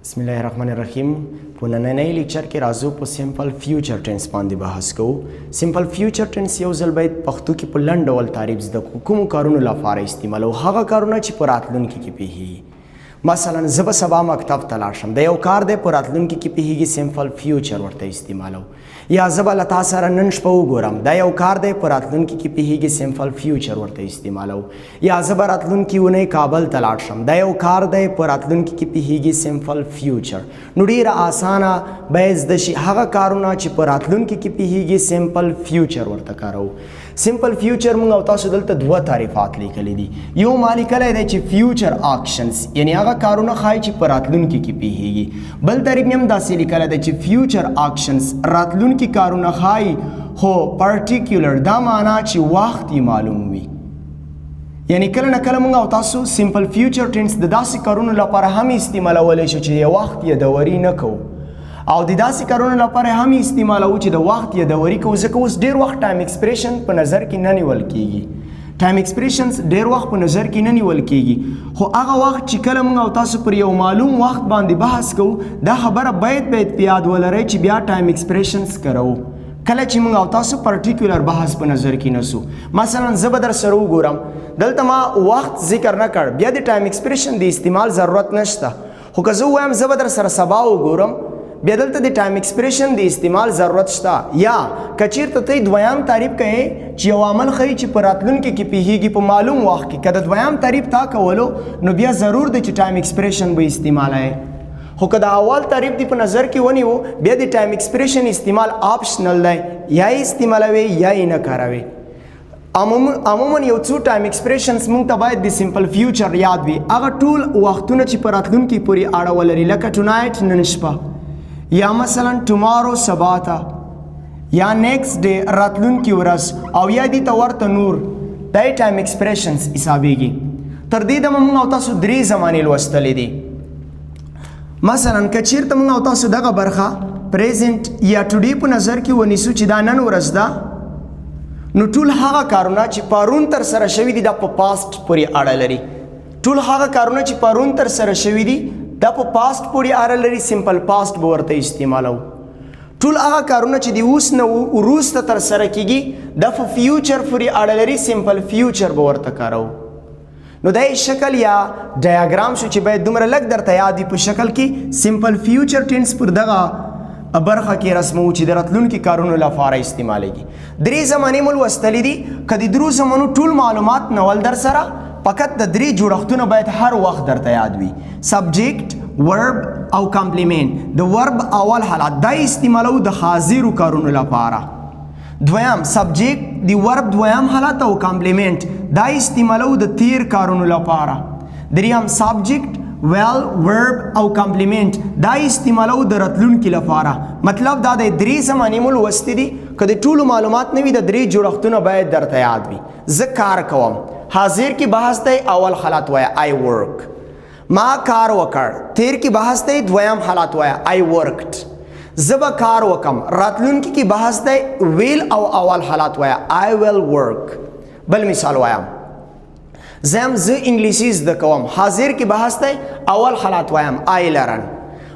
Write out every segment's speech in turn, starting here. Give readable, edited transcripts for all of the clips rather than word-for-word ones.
بسم الله الرحمن الرحیم. په نننۍ لیکچر کې راځو، په simple future tense باندې بحث کوو. Simple future tense یو ځل باید پښتو کې په لنډ ډول تعریف زده کړو. کوم کارونو لپاره استعمالو؟ هغه کارونه چې په راتلونکي کې پیښیږي. مثلا زه به سبا مکتب ته لاړ شم، د یو کار دی، په راتلونکي کې پیښیږي، simple future ورته استعمالو. یا زه به له تا سره نن شپه وګورم، دا یو کار دی، په راتلونکي کې پیښیږي، simple future ورته استعمالو. یا زه به راتلونکي اونۍ کابل ته لاړ شم، دا یو کار دی، په راتلونکي کې پیښیږي، simple future. نو ډیره اسانه باید زده شي، هغه کارونه چې په راتلونکي کې پیښیږي، simple future ورته کاروو. Simple future موږ او تاسو دلته دوه تعریفات لیکلي دي. یو ما لیکلی دی چې future actions، یعنی هغه کارونه ښایي چې په راتلونکي کې پیښیږي. بل تعریف مې هم داسې لیکلی دی چې future actions، راتلونکي کارونه ښایي، خو particular، دا معنا چې وخت یې معلوم وي. یعنی کله نه کله موږ او تاسو simple future tense د داسې کارونو لپاره هم استعمالولی شو چې یو وخت یادوري نه کوو، او د داسې کارونو لپاره هم استعمالوو چې د وخت یادوري کوو، ځکه اوس ډیر وخت time expression په نظر کې نه نیول کیږي. Time expressions ډیر وخت په نظر کې نه نیول کیږي، خو هغه وخت چې کله موږ او تاسو پر یو معلوم وخت باندې بحث کوو، دا خبره باید په یاد ولرئ چې بیا time expressions کاروو کله چې موږ او تاسو particular بحث په نظر کې نسو. مثلا زه به در سره وګورم، دلته ما وخت ذکر نه کړ، بیا د time expression د استعمال ضرورت نشته. خو که زه ووایم زه به در سره سبا وګورم، بیا دلته د time expression د استعمال ضرورت شته. یا که چیرته ته دویم تعریف کوې چې یو عمل ښیي چې په راتلونکي کې پیښیږي، په معلوم وخت کې، که د دویم تعریف تا کولو، نو بیا ضرور دی چې time expression به استعمالوې. خو که د اول تعریف دی په نظر کې ونیو، بیا د time expression استعمال optional دی، یا یې استعمالوي یا یې نه کاروي. عموما یو څو time expressions مونږ ته باید د simple future یاد وي، هغه ټول وختونه چې په راتلونکي پورې اړه ولري، لکه tonight، نن شپه، یا مثلا tomorrow، سبا ته، یا next day، راتلونکي ورځ، او یا دې ته ورته نور. دا time expressions حسابېږي. تر دې دمه مونږ او تاسو درې زمانې لوستلې دي. مثلا که چیرته مونږ او تاسو دغه برخه present یا today په نظر کې ونیسو چې دا نن ورځ ده، نو ټول هغه کارونه چې پرون تر سره شوي دي، دا په past پورې اړه لري. ټول هغه کارونه چې پرون تر سره شوي دي، دا په past پورې اړه لري، simple past به ورته استعمالو. ټول هغه کارونه چې د اوس نه وروسته تر سره کیږي، دا په future پورې اړه لري، simple future به ورته کاروو. نو دا یې شکل یا ډیاګرام شو چې باید دومره لږ درته یاد وي. په شکل کې simple future tense پر دغه برخه کې رسمو چې د راتلونکي کارونو لپاره استعمالېږي. درې زمانې مو لوستلې دي. که د درو زمانو ټول معلومات نه ول در سره، فقط د درې جوړښتونه باید هر وخت درته یاد وي: subject، verb او complement. د verb اول حالت، دا استعمالو د حاضرو کارونو لپاره. دویم subject، د verb دویم حالت او complement، دا استعمالو د تیر کارونو لپاره. دریم subject، will، verb او complement، دا استعمالو د راتلونکي لپاره. مطلب دا د درې زمانې مو لوستې دي. که د ټولو معلومات نه وي، د درې جوړښتونه باید درته یاد وي. زه کار کوم، حاضر کې بحث دی، اول حالت وایه، I work. ما کار وکړ، تیر کې بحث دی، دویم حالت وایه، I worked. زه به کار وکم، راتلونکي کې بحث دی، will او اول حالت وایه، I will work. بل مثال وایم. زم زه انګلیسي زده کوم، حاضر کې بحث دی، اول حالت وایم، I learn.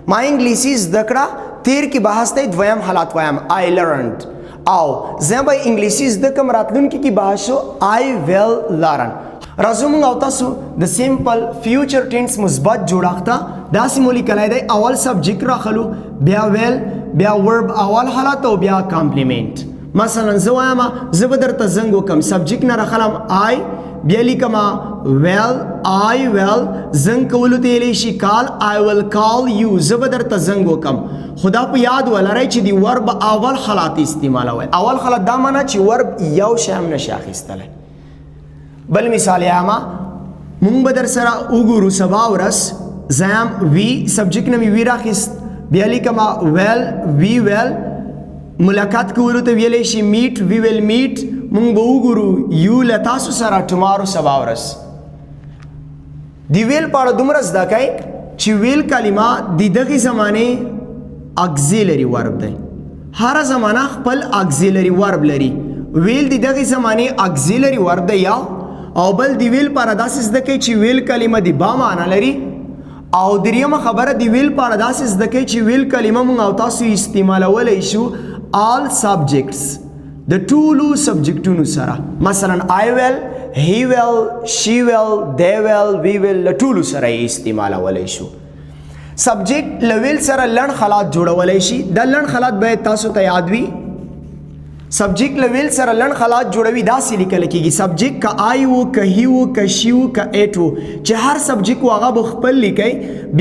ما انګلیسي زده کړه، تیر کې بحث دی، دویم حالت وایم، I learned. او زه به انګلیسي زده کوم، راتلونکي کې بحث شو، I will learn. راځو، موږ او تاسو د simple future tense مثبت جوړښت داسې مو لیکلی دی: اول subject راخلو، بیا will، بیا verb اول حالت او بیا complement. مثلا زه وایم زه به درته زنګ وکم، subject نه راخلم I، بیا لیکم will، I will. زنګ کولو ته ویلی شي call، I will call you، زه به درته زنګ وکم. خو دا په یاد ولرئ چې د verb اول حالت استعمالوئ. اول حالت دا معنا چې verb یو شی هم نشي اخیستلی. بل مثال یاما، مونږ به در سره وګورو سبا ورځ. زم we، subject نه مې we راخیست، بیا لیکم will، we will. ملاقات کولو ته ویلی شي meet، we will meet، مونږ به وګورو، you، له تاسو سره، tomorrow، سبا ورځ. د will په اړه دومره زده کړئ چې will کلمه د دغې زمانې auxiliary verb دی. هره زمانه خپل auxiliary verb لري. Will د دغې زمانې auxiliary verb دی. یو او بل د will پر داسې زده کوي چې will کلمه د با معنا لري. او دریمه خبره دی ویل په اړه داسې زده کوي چې ویل کلمه مونږ او تاسو استعمالولی شو آل سبجیکټس، د ټولو سبجیکټونو سره. مثلا I will، he will، she will، they will، we will، له ټولو سره یې استعمالولی شو. سبجیکټ له ویل سره لنډ خلات جوړولی شي. دا لنډ خلات باید تاسو ته یاد وي. سبجیکټ له ویل سره لنډ خلات جوړوي، داسې لیکل کېږي. سبجیکټ که آی وو، که هی وو، که شي وو، که ایټ وو، چې هر سبجیکټ وو هغه به خپل لیکئ،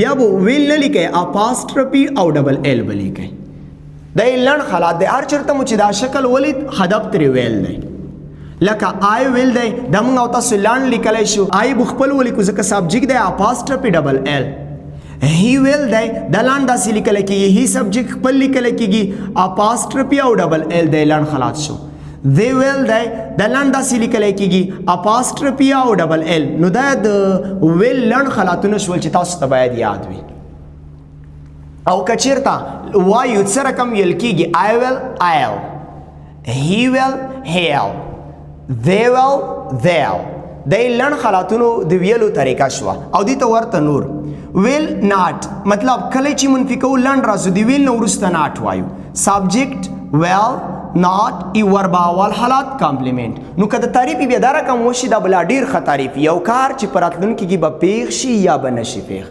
بیا به ویل نه لیکئ، اپاسترپي او ډبل ایل به لیکئ. دا یې لنډ خلات دی. هر چېرته مو چې دا شکل ولید، هدف ترې ویل دی. لکه آی ویل دی، دا موږ او تاسو لنډ لیکلی شو. آی به خپل ولیکو ځکه سبجیکټ دی، اپاسترپي ډبل ایل. هی ویل دی، دا لنډ داسې لیکل کېږي. هی سبجیکټ خپل لیکل کېږي، اپاسترپي او ډبل ایل دی، لنډ خلاص شو. دی ویل دی، دا لنډ داسې لیکل کېږي، اپاسترپي او ډبل ایل. نو دا د ویل لنډ خلاتونه شول چې تاسو ته باید یاد وي. او که چېرته وایو څه رقم ویل کېږي، I will I'll، he will he'll، they will they'll. د لنډ خلاتونو د ویلو طریقه شوه. او دې ته ورته نور ویل ناټ، مطلب کله چې منفي کوو لنډ راځو، د ویل نه وروسته ناټ وایو. سبجیکټ ویل ناټ ای ورب اول حالات کمپلیمنټ. نو که د تعریف بیا دا رقم وشي، دا به لا ډېر ښه تعریف، یو کار چې په راتلونکي کې به پېښ شي یا به نه شي پېښ،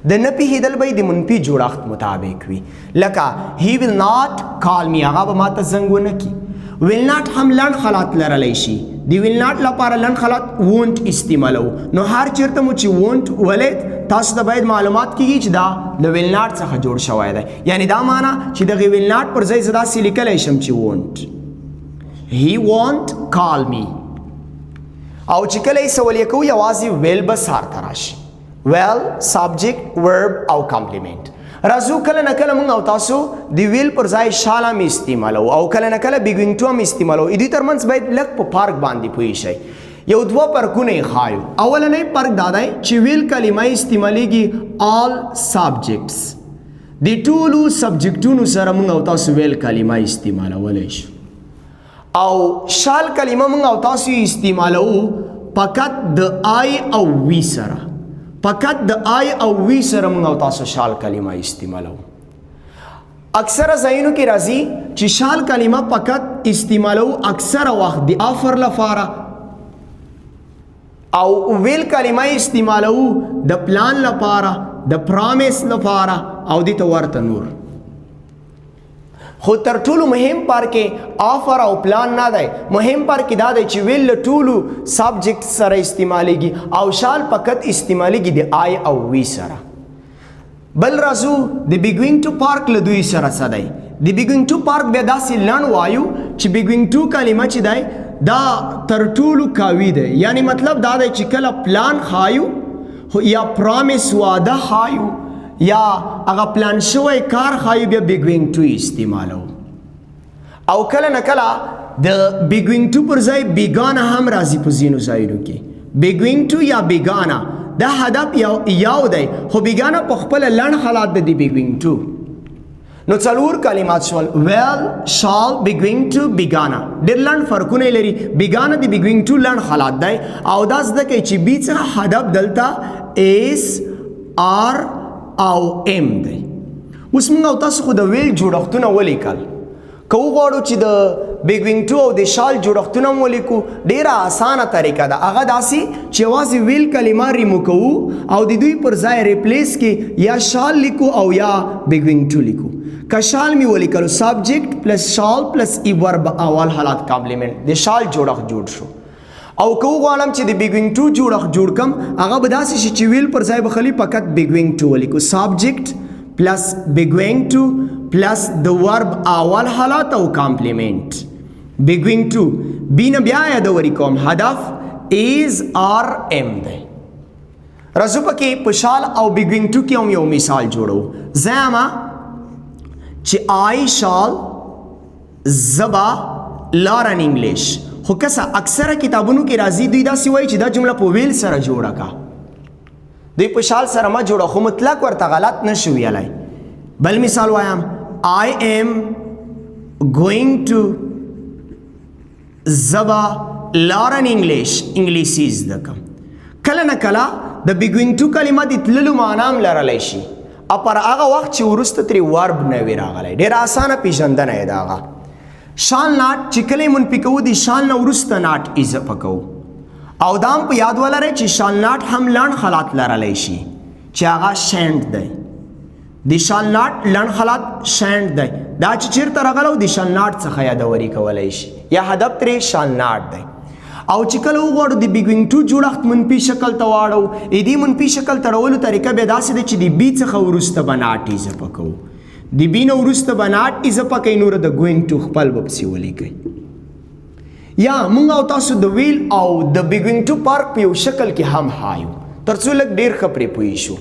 د نه پېښېدل به یې د منفي جوړښت مطابق وي. لکه he will not call me، هغه به ماته زنګ ونه کړي. will not هم لنډ خلات لرلی شي. د will not لپاره لنډ خلات won't استعمالو. نو هر چېرته مو چې won't ولید، تاسو ته باید معلومات کېږي چې دا له will not څخه جوړ شوی دی. یعنی دا معنا چې دغې will not پر ځای زه داسې لیکلی شم چې won't، he won't call me. او چې کله یې سوالیه کوو، یوازې will به سر ته راشي. will، subject، verb او complement. راځو، کله نه کله مونږ او تاسو د ویل پر ځای شال هم استعمالو او کله نه کله be going to هم استعمالو. د دوی ترمنځ باید لږ په فرق باندې پوه شئ. یو دوه فرقونه یې ښایو. اولنی فرق دا دی چې ویل کلمه استعمالیږي آل سبجیکټس، د ټولو سبجیکټونو سره مونږ او تاسو ویل کلمه استعمالولی شو. او شال کلمه مونږ او تاسو استعمالو فقط د آی او وی سره. فقط د آی او وی سره مونږ او تاسو شال کلمه استعمالو. اکثره ځایونو کې راځي چې شال کلمه فقط استعمالو اکثره وخت د آفر لپاره، او ویل کلمه استعمالو د پلان لپاره، د پرامیس لپاره او دې ته ورته نور. خو تر ټولو مهم فرق کې آفر او پلان نه دی، مهم فرق دا دی چې ویل له ټولو سبجیکټ سره استعمالیږي او شال فقط استعمالیږي د آی او وی سره. بل راځو د be going to فرق له دوی سره څه دی. د be going to فرق بیا داسې لنډ وایو چې be going to کلمه چې دی دا تر ټولو قوي دی. یعنی مطلب دا دی چې کله پلان ښایو یا پرامیس وعده ښایو یا هغه پلان شوی کار ښایو، بیا be going to استعمالو. او کله نه کله د be going to پر ځای be gonna هم راځي په ځینو ځایونو کې. be going to یا be gonna دا هدف یو دی، خو be gonna په خپله لنډ حالات دی د be going to. نو څلور کلمات شول، will، shall، be going to، be gonna. ډېر لنډ فرقونه یې لري. be gonna د be going to لنډ حالات دی. او دا زده کوي چې be څخه هدف دلته is، are او am دی. اوس موږ او تاسو خو د ویل جوړښتونه ولیکل. که وغواړو چې د be going to او د شال جوړښتونه هم ولیکو، ډېره اسانه طریقه ده. هغه داسې چې یوازې ویل کلمه ریمو کوو او د دوی پر ځای ریپلیس کې یا شال لیکو او یا be going to لیکو. که شال می ولیکلو، سبجیکټ پلس شال پلس ای ورب اول حالات کامپلیمنټ، د شال جوړښت جوړ شو. او که وغواړم چې د be going to جوړښت جوړ کم، هغه به داسې شي چې ویل پر ځای به خلی فقط be going to ولیکو، سبجیکټ پلس be going to پلس د ورب اول حالات او کامپلیمنټ. be going to be نه بیا یادوري کوم، هدف is، are، am دی. راځو پکې په شال او be going to کې هم یو مثال جوړو. زه یم چې I shall، زه به learn English. خو کسه اکثره کتابونو کې راځي، دوی داسې وایي چې دا جمله په ویل سره جوړه کا، دوی په شال سره مه جوړه، خو مطلق ورته غلط نه شو ویلی. بل مثال وایم، I am going to، زه به learn English، انګلیسي زده کوم. کله نه کله د be going to کلمه د تللو معنا هم لرلی شي، او پر هغه وخت چې وروسته ترې verb نه وي راغلی. ډېره اسانه پېژندنه یې ده. هغه shall not چې کله یې منفي کوو، د shall نه وروسته not اضافه کوو. او دا هم په یاد ولرئ چې shall not هم لنډ حالت لرلی شي چې هغه shan't دی. د shall not لنډ حالت shan't دی. دا چې چیرته راغلی د shall not څخه یادوري کولی شي، یا هدف ترې shall not دی. او چې کله وغواړو د be going to جوړښت منفي شکل ته واړو، د دې منفي شکل ته راولو طریقه بیا داسې ده چې د be څخه وروسته به not اضافه کوو. د be نه وروسته به not اضافه کوي، نور د going to خپل به پسې ولیکئ. یا مونږ او تاسو د will او د be going to فرق په یو شکل کې هم ښایو، تر څو لږ ډېر ښه پرې پوه شو.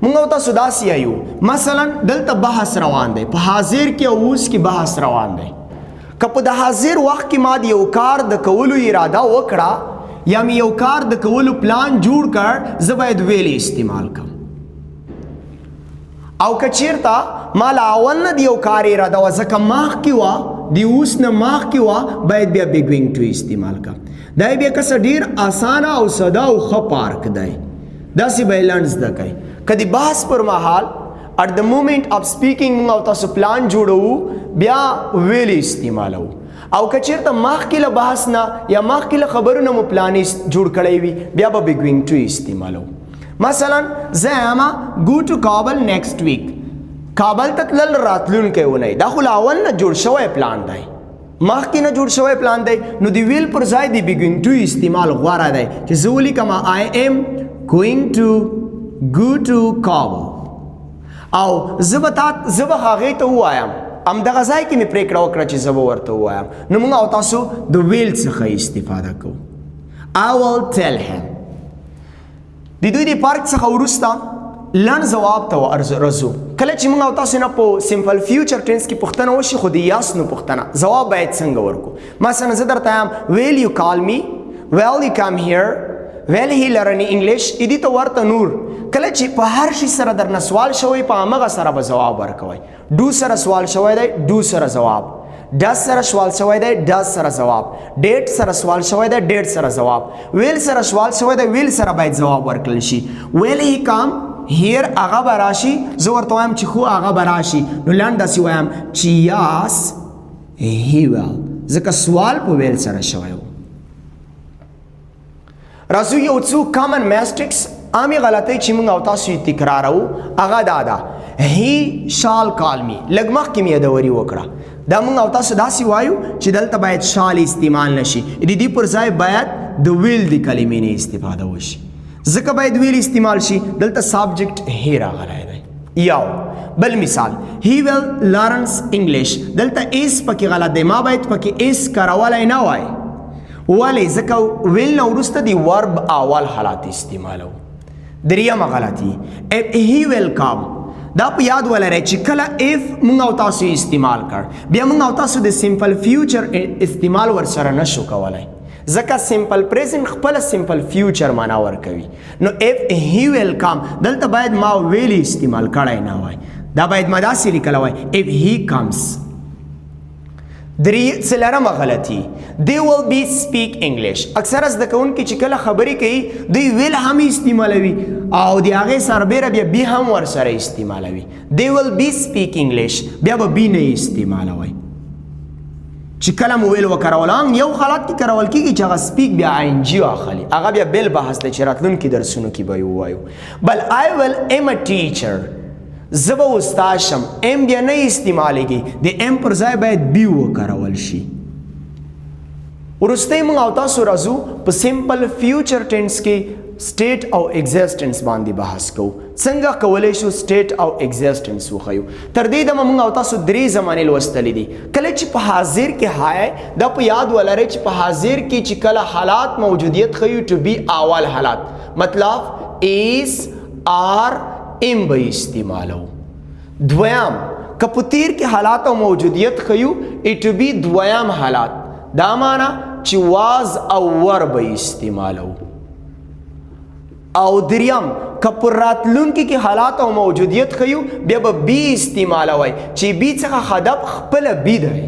مونږ او تاسو داسې یو، مثلا دلته بحث روان دی، په حاضر کې او اوس کې بحث روان دی. که په د حاضر وخت کې ما د یو کار د کولو اراده وکړه یا مې یو کار د کولو پلان جوړ کړ، زه باید will استعمال کړم. او که چیرته ما له اول نه د یو کار اراده وه، ځکه مخکې وه، د اوس نه مخکې وه، باید بیا be going to استعمال کړم. دا بیا که څه ډېر اسانه او ساده او ښه فرق دی، داسې به یې لنډ زده کړئ. که د بحث پر مهال at the moment of speaking موږ او تاسو پلان جوړوو، بیا will استعمالوو. او که چیرته مخکې له بحث نه یا مخکې له خبرو نه مو پلان جوړ کړی وي، بیا به be going to استعمالوو. مثلا زه یم go to Kabul next week، کابل ته تلل راتلونکی اونۍ، دا خو له اول نه جوړ شوی پلان دی، مخکې نه جوړ شوی پلان دی. نو د will پر ځای د be going to استعمال غوره دی چې زه ولیکم I am going to go to Kabul. او زه به هغې ته ووایم، همدغه ځای کې مې پرېکړه وکړه چې زه به ورته ووایم. نو موږ او تاسو د will څخه استفاده کوو. I will tell him. د دوی د فرق څخه وروسته لنډ ځواب ته راځو. کله چې موږ او تاسو نه په simple future tense کې پوښتنه وشي، خو د yes no پوښتنه، ځواب باید څنګه ورکړو؟ مثلا زه درته وایم will you call me, will you come here, will he learn English، دې ته ورته نور. کله چې په هر شي سره درنه سوال شوی، په همغه سره به ځواب ورکوئ. do سره سوال شوی دی، do سره ځواب. does سره سوال شوی دی، does سره ځواب. did سره سوال شوی دی، did سره ځواب. will سره سوال شوی دی، will سره باید ځواب ورکړل شي. will he come here، هغه به راشي. زه ورته وایم چې خو هغه به راشي، نو لنډ داسې وایم چې yes he will، ځکه سوال په will سره شوی و. راځو یو څو common mistakes، عامې غلطۍ چې موږ او تاسو یې تکراروو، هغه دا ده he shall call me. لږ مخکې مې یادوري وکړه، دا موږ او تاسو داسې وایو چې دلته باید shall استعمال نه شي، د دې پر ځای باید د will د کلمې نه استفاده وشي، ځکه باید will استعمال شي. دلته subject he راغلی دی. یو بل مثال he will learn English، دلته is پکې غلط دی، ما باید پکې is کارولی نه وای. ولې؟ ځکه will نه وروسته د verb اول حالت استعمالوو. دریمه غلطي if he will come، دا په یاد ولرئ چې کله if موږ او تاسو استعمال کړ، بیا موږ او تاسو د simple future استعمال ورسره نشو کولی، ځکه simple present خپله simple future معنا ورکوي. نو if he will come، دلته باید ما will استعمال کړی نه وای، دا باید ما داسې لیکلی وای if he comes. څلورمه غلطي they will be speak English. اکثره زده کوونکي چې کله خبرې کوي، دوی will هم استعمالوي او د هغې سربېره بیا be هم ورسره استعمالوي. they will be speak English، بیا به be نه استعمالوي. چې کله مو will وکارول، هم یو حالت کې کارول کېږي چې هغه speak بیا ing واخلي، هغه بیا بل بحث دی چې راتلونکي درسونو کې به یې ووایو. بل I will am a teacher، زه به استاد شم، am بیا نه استعمالېږي، د am پر ځای باید be وکارول شي. وروستی موږ او تاسو راځو په simple future tense کې state او existence باندې بحث کوو. څنګه کولی شو state او existence وښیو؟ تر دې دمه موږ او تاسو درې زمانې لوستلې دي. کله چې په حاضر کې های، دا په یاد ولرئ چې په حاضر کې چې کله حالات موجودیت ښیو، to be اول حالات، مطلب is are am به استعمالو. دویم، که په تیر کې حالات او موجودیت ښیو، ای to be دویم حالات، دا معنا چې was او were به استعمالو. او دریم، که په راتلونکي کې حالات او موجودیت ښیو، بیا به be استعمالوئ، چې be څخه هدف خپله be دی.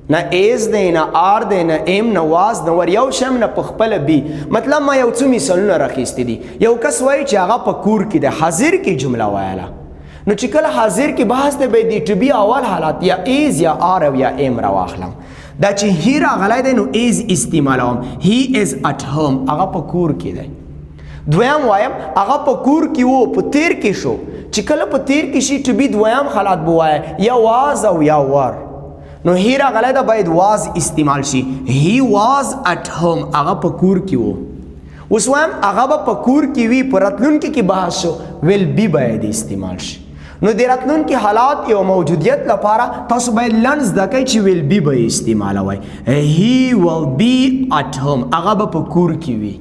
نه is دی، نه are دی، نه am، نه was، نه were، یو شی هم نه، په خپله be. مطلب ما یو څو مثالونه راخیستي دي. یو کس وایي چې هغه په کور کې دی، حاضر کې جمله ویله، نو چې کله حاضر کې بحث دی، باید د to be اول حالت یا is یا are او یا am راواخلم. دا چې he راغلی دی، نو is استعمالوم. He is at home، هغه په کور کې دی. دویم وایم هغه په کور کې وو، په تیر کې شو. چې کله په تیر کې شي، to be دویم حالت به وایه، یا was او یا were. نو he راغلی ده، باید was استعمال شي. He was at home، هغه په کور کې وو. اوس وایم هغه به په کور کې وي، په راتلونکي کې بحث شو، will be باید استعمال شي. نو د راتلونکي حالات یو موجودیت لپاره تاسو باید لنډ زده کړئ چې will be به استعمالوئ. He will be at home، هغه به په کور کې وي.